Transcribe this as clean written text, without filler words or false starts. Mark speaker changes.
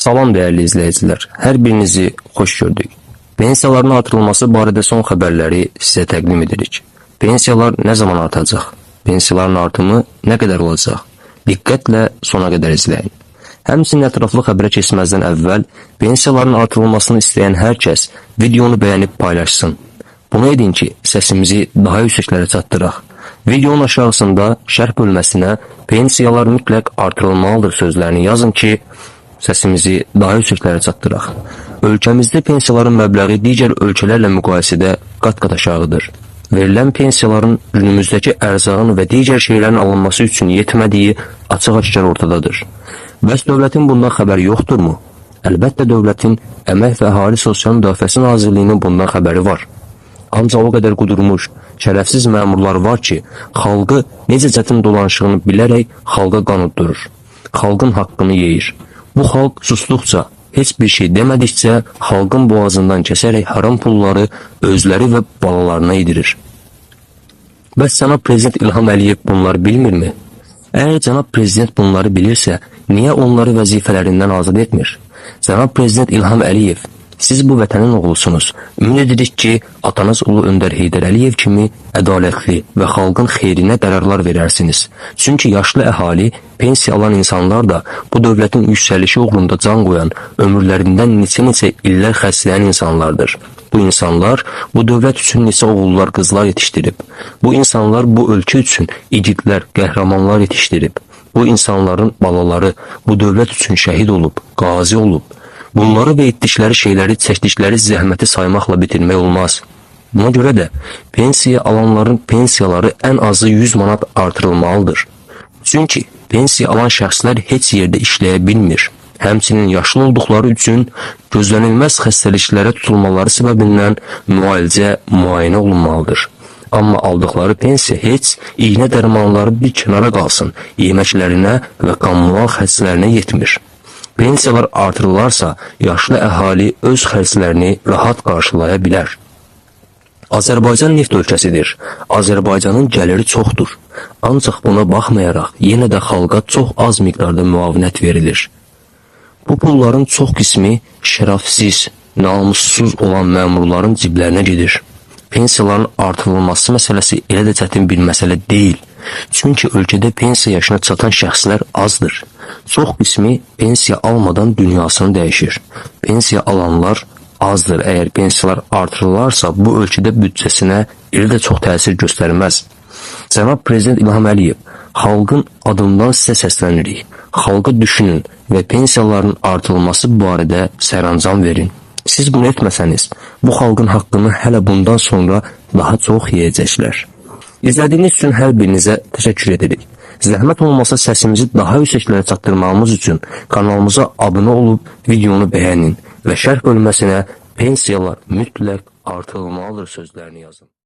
Speaker 1: Salam dəyərli izləyicilər, hər birinizi xoş gördük. Pensiyaların artırılması barədə son xəbərləri sizə təqdim edirik. Pensiyalar nə zaman artacaq? Pensiyaların artımı nə qədər olacaq? Diqqətlə sona qədər izləyin. Həmçinin ətraflı xəbərə keçməzdən əvvəl pensiyaların artırılmasını istəyən hər kəs videonu bəyənib paylaşsın. Bunu edin ki, səsimizi daha yüksəklərə çatdıraq. Videonun aşağısında şərh bölməsinə pensiyalar mütləq artırılmalıdır sözlərini yazın ki, səsimizi daha yüksəklərə çatdıraq. Ölkəmizdə pensiyaların məbləği digər ölkələrlə müqayisədə qat-qat aşağıdır. Verilən pensiyaların günümüzdəki ərzağın və digər şeylərin alınması üçün yetmədiyi açıq-aşkar ortadadır. Bəs dövlətin bundan xəbəri yoxdurmu? Əlbəttə dövlətin Əmək və Əhali Sosial Müdafiəsi Nazirliyinin bundan xəbəri var. Ancaq o qədər qudurmuş, şərəfsiz məmurlar var ki, xalqı necə çətin dolanışığını bilərək xalqa qan uddurur. Xalqın haqqını yeyir. Bu xalq susduqca, heç bir şey demədikcə xalqın boğazından kəsərək haram pulları özləri və balalarına yedirir. Bəs cənab Prezident İlham Əliyev bunları bilmirmi? Əgər cənab Prezident bunları bilirsə, niyə onları vəzifələrindən azad etmir? Cənab Prezident İlham Əliyev, siz bu vətənin oğlusunuz. Ümid edirik ki, atanız Ulu Öndər Heydər Əliyev kimi ədalətli və xalqın xeyrinə qərarlar verərsiniz. Çünki yaşlı əhali, pensiya alan insanlar da bu dövlətin yüksəlişi uğrunda can qoyan, ömürlərindən neçə-neçə illər xərcləyən insanlardır. Bu insanlar bu dövlət üçün neçə oğullar, qızlar yetişdirib. Bu insanlar bu ölkə üçün igidlər, qəhrəmanlar yetişdirib. Bu insanların balaları bu dövlət üçün şəhid olub, qazi olub. Bunları və etdikləri şeyləri, çəkdikləri zəhməti saymaqla bitirmək olmaz. Buna görə də pensiya alanların pensiyaları ən azı 100 manat artırılmalıdır. Çünki pensiya alan şəxslər heç yerdə işləyə bilmir. Həmçinin yaşlı olduqları üçün gözlənilməz xəstəliklərə tutulmaları səbəbindən müalicə, müayinə olunmalıdır. Amma aldıqları pensiya heç iynə dərmanları bir kənara qalsın, yeməklərinə və kommunal xərclərinə yetmir. Pensiyalar artırılarsa, yaşlı əhali öz xərclərini rahat qarşılaya bilər. Azərbaycan neft ölkəsidir. Azərbaycanın gəliri çoxdur. Ancaq buna baxmayaraq yenə də xalqa çox az miqdarda müavinət verilir. Bu pulların çox qismi şərafsiz, namussuz olan məmurların ciblərinə gedir. Pensiyaların artırılması məsələsi elə də çətin bir məsələ deyil. Çünki ölkədə pensiya yaşına çatan şəxslər azdır. Çox qismi pensiya almadan dünyasını dəyişir. Pensiya alanlar azdır. Əgər pensiyalar artırılarsa, bu ölkədə büdcəsinə elə də çox təsir göstərməz. Cənab Prezident İlham Əliyev, xalqın adından sizə səslənirik. Xalqa düşünün və pensiyaların artırılması barədə sərəncam verin. Siz bunu etməsəniz, bu xalqın haqqını hələ bundan sonra daha çox yeyəcəklər. İzlədiyiniz üçün hər birinizə təşəkkür edirik. Zəhmət olmasa səsimizi daha yüksəklərə çatdırmağımız üçün kanalımıza abunə olub videonu bəyənin və şərh bölməsinə pensiyalar mütləq artırılmalıdır sözlərini yazın.